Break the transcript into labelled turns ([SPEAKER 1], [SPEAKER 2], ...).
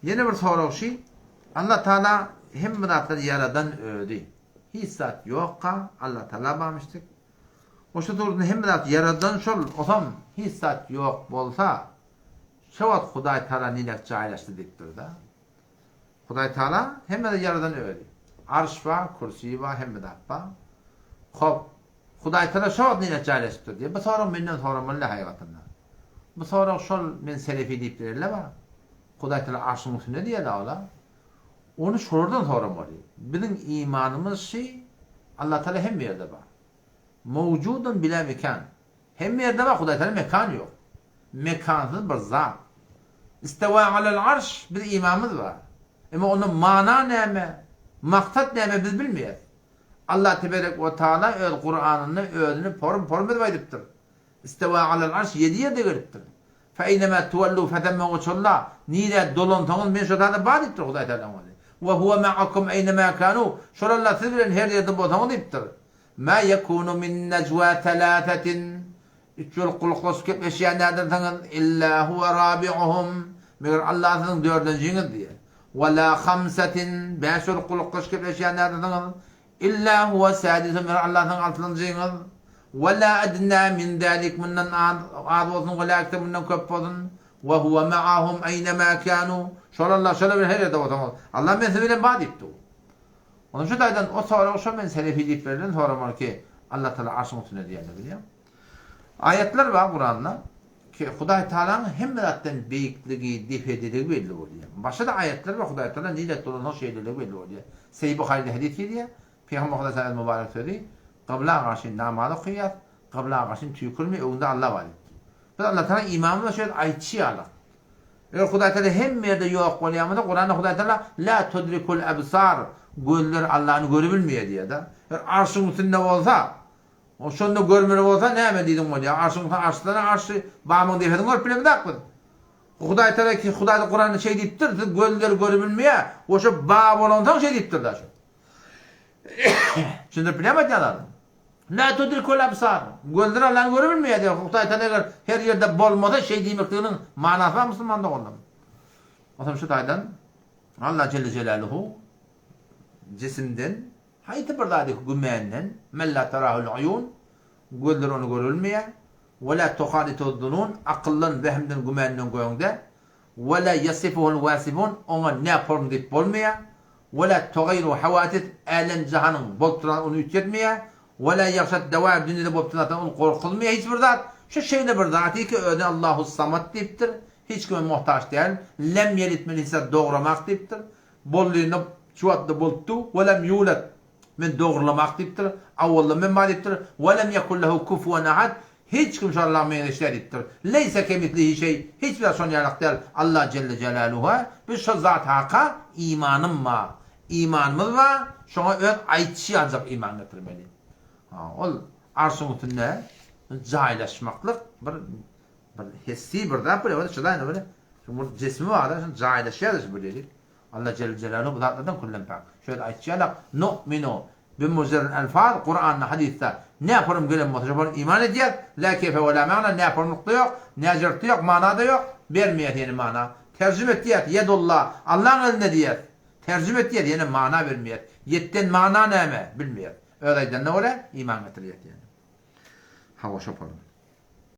[SPEAKER 1] Ýene bir sorag şi, Allah Taala hemme zatlary ýaradan özi. Hiç zat ýokka Allah Taala barmyşdyk. Oşa döwründe hemme zat ýaradan şol, osam hiç zat ýok bolsa, şo wagt Hudaý Taala niräk jaýlaşdy diýipdir-de. Hudaý Taala hemme zat ýaradan özi. Arş bar, kürsi bar, hemme zat bar. Hop, Hudaý Taala şo wagt niräk jaýlaşypdyr diýip, bu sorag menden soramaly hakykatynda. Bu sorag şol men selefi diýip berle bar. Hudaý Taala arşyň üstünde diýýärler olar. Ony şolardan soramaly. Biziň imanymyz şi, Allah Taala hemme ýerde bar. Mowjudun bila mekan. Hemme ýerde bar, Hudaý Taala mekan ýok. Mekansyz bir zat. Istewa alel arş biz imanymyz bar. Emma onda mana näme, maksat näme biz bilmeýäs. Allah teberek we taala öz Kuranynda özüni porum-porum edip aýdypdyr. Istewa alel arş ýedi ýerde gelipdir. Fe eýnemâ tuwellû fethemme wejhullah, Nirä dolansaňyz, men şo zada bar diýipdir Hudaý Tagalaň özi. Ve huve ma'akum eýnemâ kânû, Şol Allah siz bilen her ýerde bolsaňyz diýipdir. Mâ yekûnu min nejwâ selâsetin, Üç bolup gulaklaşyp gepleşýän nädersiňiz, illâ huve râbi'uhum, Meger Allah siziň dördünjiňiz diýýär. Ve lâ hamsetin, Bäş bolup gulaklaşyp gepleşýän nädersiňiz, Illa huwa sadisuhum ýöne Allah siziň altynjyňyz. We la adna min zalik mundan az bolsun we la ekser mundan köp bolsun. We huwa ma'ahum eýnema kanu şol Allah şolar bilen her ýerde bolsaňyz Allah men siz bilen bar diýipdi. Ondan şu taýdan o sorag şo men selefi diýip berlen soramaly ki Allah Taala arşyň üstünde diýende bilýäň. Aýatlar bar Kuranda ki Hudaý Taalanyň hemme zatdan beýikligi, depedeligi belli bolýar. Başga-da aýatlar bar Hudaý Taala niret dolansaň şeýleligi belli bolýar. Seýi Buharyda hadys gelýär. Pygamber Hudaý Taala mübarek sözi, Gybla garşy namaz okaýas, gybla garşy tüýkürme, öňünde Allah bar diýipdir. Biz Allah Taala imanymyz şeýle aýtşy ýaly. Eger Hudaý Taala hemme ýerde ýok bolýan bolsa, Kuranda Hudaý Taala la tudrikul absar, gözler Allany görübilmeýär diýýär-de. Eger arşyň üstünde bolsa, O şonda görmeli bolsa näme diýdiň bolýa arşyň üstüne arşdan arşy bamyň depesini görüp bilemizak biz. Hudaý Tagala ki Hudaý Kuranda şeý diýipdir siz gözleri görübilmeýä o şo ba bolansoň şeý diýipdir da şo. Düşündirip bilýämi aýdýan zadym? La tudrikul absar. Gözler Allany görübilmeýä diýýär. Hudaý Tagala eger her ýerde bolmasa şeý diýmekliginiň manasy bar musulman doganlarym. Onsoň şu taýdan Allah Jelle Jelaluhu jisimden Haýsy bir zady gümenden, men la tarahul uýun, gözler ony görülmeýär, we la tuhalituz zunun, akyldan, wehimden, gümenden göňde, we la ýasifuhul wasifun, oňa näform diýip bolmaýar, we la tugaýru hawadis, älem-jahanyň bolup duran ony üýtgetmeýär, we la ýagşat dawar, dünýede bolup duran zatlar ony gorkuzmaýar hiç bir zat, şu şeýle bir zaty ki özüne Allahus Samat diýipdir, hiç kime muhtaç däl, lem ýelit men hiç zat dogramak diýipdir, Bollyny şu wagtda bolupdy, Welem ýulet, men dogrulamok diýipdir, Awalda men bar diýipdir, Welem ýekun lehu kufuwen ahad, hiç kim şo Allaha meňzeş däl diýipdir. Leýse kemislihi şeý, hiç bir zat şon ýalak däl, Allah jelle jelaluha, biz şo zat haka imanym bar, imanymyz bar, şoňa öz aýtşy ýaljak iman getirmeli. Ha, ol arşyň üstünde jaýlaşmaklyk bir bir hissi bir zat bir, şudaýna bir Şu bir jismi bar-da, şuny jaýlaşýar-da şu bir ýeri. Allah Jelle Jelaluhu bu zatlardan külden päk. Şu ýerde aýtşy ýalak, Nu'minu bimujerril elfaz, Kuranda, hadysda ne form gelen bolsa şo form iman edýäs, la keýfe we la magna, ne formlukda ýok, ne jyrtda ýok, mana-da ýok, bermeýäs ýene mana. Terjime et diýýäs, Ýedullah, Allaň elinde diýýäs. Terjime et diýýäs, ýene mana bermeýäs. Ýetden mana näme, bilmeýäs. Öz aýdanyna görä iman getirýäs ýene. Hawa şo form.